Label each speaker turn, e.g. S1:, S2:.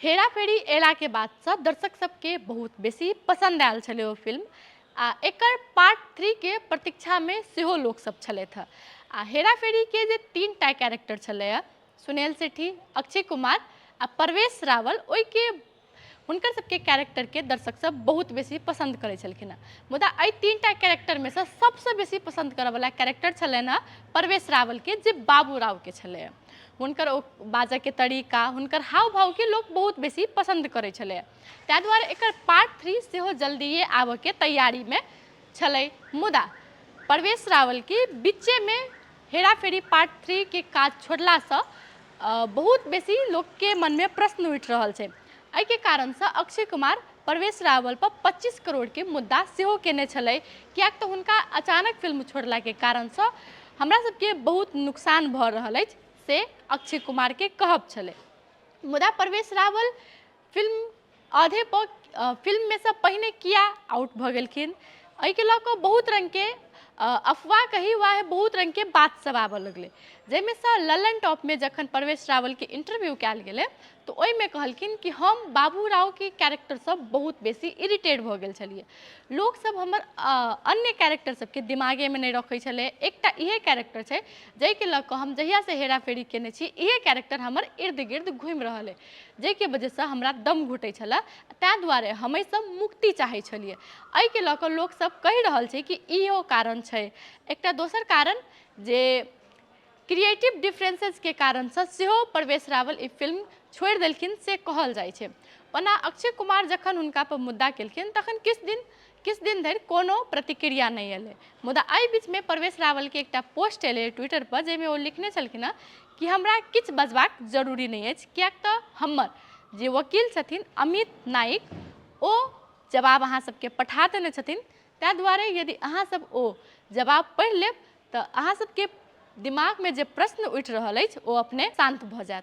S1: हेरा फेरी अयलाके बादसँ दर्शक सबके बहुत बेसी पसन्द आयल छलै ओ फिल्म आ एकर पार्ट थ्रीके प्रतीक्षामे सेहो लोकसब छलथि हँ। आ हेरा फेरीके जे 3टा कैरेक्टर छलै हँ, सुनील सेठी, अक्षय कुमार आ परवेश रावल, ओहिके हुनकर सबके कैरेक्टरके दर्शक सब बहुत बेसी पसन्द करै छलखिन हँ। मुदा एहि 3टा कैरेक्टरमे सँ सबसँ बेसी पसन्द करऽवला कैरेक्टर छलनि हँ परवेश रावलके, जे बाबू रावके छलै हँ। हुनकर ओ बाजऽके तरीका, हुनकर हाव भावके लोक बहुत बेसी पसन्द करै छलै। ताहि दुआरे एकर पार्ट 3 सेहो जल्दिए आबऽके तैयारीमे छलै। मुदा परवेश रावलके बीचेमे हेरा फेरी पार्ट 3के काज छोड़लासँ बहुत बेसी लोकके मनमे प्रश्न उठि रहल छै। एहिके कारणसँ अक्षय कुमार परवेश रावल पर 25 करोड़के मुद्दा सेहो केने छलै, किएक तऽ हुनका अचानक फिल्म छोड़लाके कारणसँ हमरा सबके बहुत नुकसान भऽ रहल अछि से अक्षय कुमारके कहब छलै। मुदा परवेश रावल फिल्म आधे पर फिल्ममे सँ पहिने किया आउट भऽ गेलखिन, एहिके लऽ कऽ बहुत रङ्गके अफवाह कही वा बहुत रङ्गके बात सब आबऽ लगलै, जाहिमे सँ ललन टॉपमे जखन परवेश रावलके इंटरव्यू कयल गेलै तऽ ओहिमे कहलखिन कि हम बाबू रावके कैरेक्टरसँ बहुत बेसी इरिटेट भऽ गेल छलियै। लोकसब हमर अन्य कैरेक्टर सबके दिमागेमे नहि रखै छलै, एकटा इहे कैरेक्टर छै जाहिके लऽ कऽ हम जहियासँ हेरा फेरी केने छी इहे कैरेक्टर हमर इर्द गिर्द घुमि रहल अइ, जाहिके वजहसँ हमरा दम घुटै छलए, ताहि दुआरे हम एहिसँ मुक्ति चाहै छलियै। एहिके लऽ कऽ लोकसब कहि रहल छै कि इहो कारण छै। एकटा दोसर कारण जे क्रिएटिव डिफरेंसेसके कारणसँ सेहो परवेश रावल ई फिल्म छोड़ि देलखिन से कहल जाइ छै। ओना अक्षय कुमार जखन हुनकापर मुद्दा केलखिन तखन किछु दिन धरि कोनो प्रतिक्रिया नहि एलै। मुदा एहि बीचमे परवेश रावलके एकटा पोस्ट एलै ट्विटरपर, जाहिमे ओ लिखने छलखिन हँ कि हमरा किछु बजबाक जरूरी नहि अछि, किएक तऽ हमर जे वकील छथिन अमित नाइक ओ जवाब अहाँ सबके पठा देने छथिन, ताहि दुआरे यदि अहाँ सब ओ जवाब पढ़ि लेब तऽ अहाँ सबके दिमागमे जे प्रश्न उठि रहल अछि ओ अपने शान्त भऽ जायत।